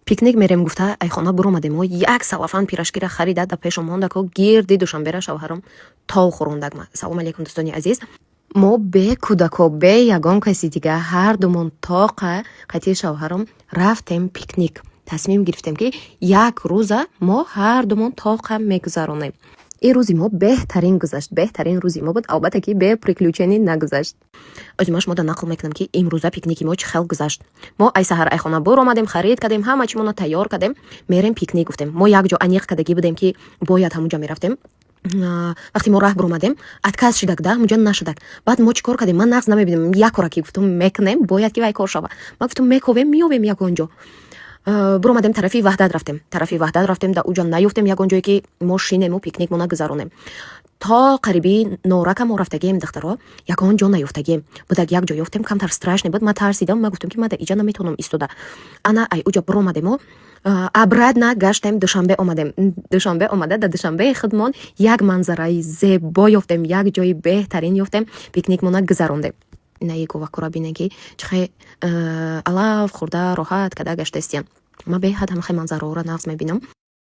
Пикник мерем гуфта, ай хона буромадем. Мо як салафан пирожкира харида, да пешом мондако, гирди Душанбера шавҳарам тов хӯрондак ма. Салому алейкум, дӯстони азиз. Мо бе кӯдако, бе ягон каси дига, ҳардумон тоқа қатъи шавҳарам рафтем пикник. Тасмим гирифтем, ки як рӯза мо ҳардумон тоқа мегузаронем. Ин рӯзи мо беҳтарин гузашт, беҳтарин рӯзи мо буд. Албатта, ки бе приключение нагузашт. Ози ма шумода нақл мекунам, ки имрӯза пикники мо чӣ хел гузашт. Мо ай саҳар ай хона буромадем, харид кардем, ҳама чимона тайёр кардем, мерем пикник гуфтем. Мо як ҷо аниқ кардагӣ будем, ки бояд ҳамунҷа мерафтем. Вақте мо раҳ буромадем, отказ шидак, да ҳамунҷа нашудак. Баъд мо чӣ кор кардем? Ман нағз намебинам. Як кора ки гуфтум, мекунем, бояд ки вай кор шава. Ман гуфтум, мековем, меёбем ягон ҷо. Буромадем, тарафи Ваҳдат рафтем. Тарафи Ваҳдат рафтем, да уҷа наёфтем ягон ҷое, ки мо шинему пикник мо нагузаронем. То қариби Норака мо рафтагием, духтаро, ягон ҷо наёфтагием. Будак, як ҷо ёфтем, камтар страшный буд, ман тарсидам. Ман гуфтам, ки ман да иҷа наметавонам истода. Ана ай уҷа буромадему обратно гаштем, Душанбе омадем. Душанбе омада, да Душанбеи худмон як манзараи зебо ёфтем, як ҷои беҳтарин ёфтем, пикникмона гузарондем. Инаи говакора бинем, ки чихе алаф хӯрда, роҳат када гаштаистиян. Ман беҳад ҳамахе манзараҳоро нағз мебинам.